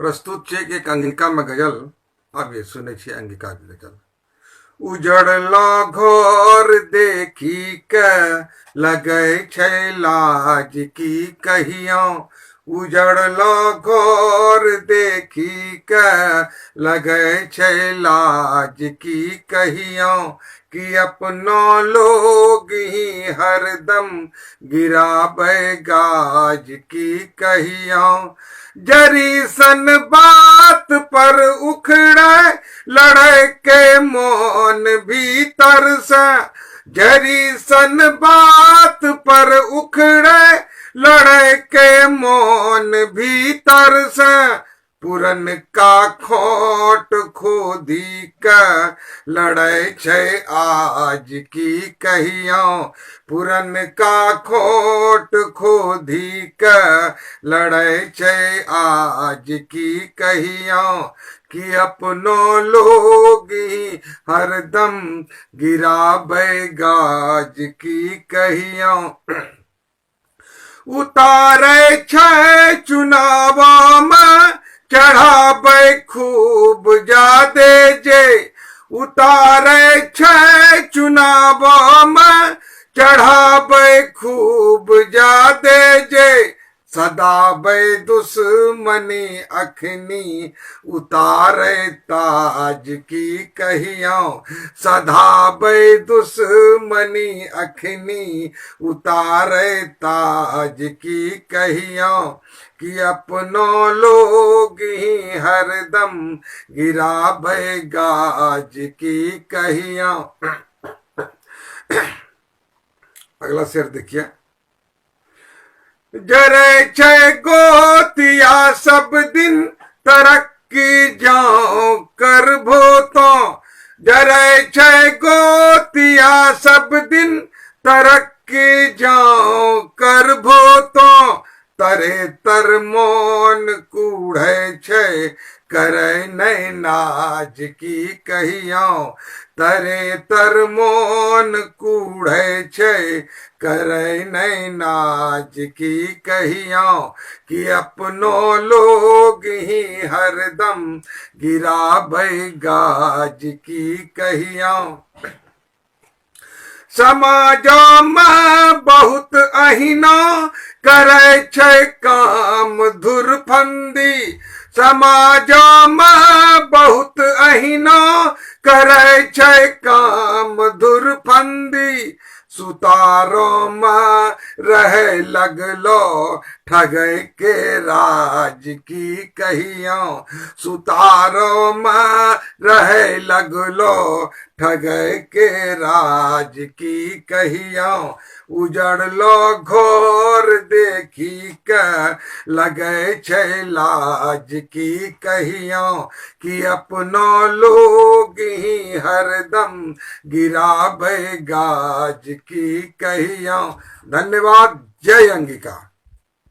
प्रस्तुत छै एक अंगिकामे गजल। आबिये सुनै छियै अंगिकाके गजल। उजड़लो घर देखी के लगै छै लाज की कहियो, उजड़लो घर देखी के लगै छै लाज की कहियो, कि अपनो लोग ही हरदम गिराबै गाज की कहियो। जरी सन बात पर उखड़े लड़े के मोन भीतर से, जरी सन बात पर उखड़े लड़े के मोन भीतर से, पुरनका खोट खोदी के लड़ै छै आज की कहियो, पुरनका खोट खोदी के लड़ै छै आज की कहियो, कि अपनो लोग ही हरदम गिराबै गाज की कहियो। उतारै छै चुनावमे चढ़ाबै खूब जादे जे, उतारै छै चुनावमे चढ़ाबै खूब जादे जे, सदाबै दुश्मनी अखनी उतारै ताज की कहियो, सधाबै दुश्मनी अखनी उतारै ताज की कहियो, कि अपनो लोग ही हरदम गिराबै गाज की कहियो। अगला शेर देखिए। जरै छै गोतिया सब दिन तरक्की जाओ करभो तो, जरै छै गोतिया सब दिन तरक्की जाओ करभो तो, तरे तर मोन कुढ़ै छै करै नै नाज की कहियो, तरे तर मोन कुढ़ै छै करै नै नाज की कहियो, कि अपनो लोग ही हरदम गिराबै गाज की कहियो। समाजमे बहुत अहिना करै छै काम धुरफंदी, समाजमे बहुत अहिना करै छै काम धुरफंदी, सुतारोमे रहै लगलो ठगै के राज की कहियो, सुतारोमे रहै लगलो ठगै के राज की कहियो, उजड़लो घर देखी के लगै छै लाज की कहियो, कि अपनो लोग ही हरदम गिराबै गाज की कहियो। धन्यवाद। जय अंगिका।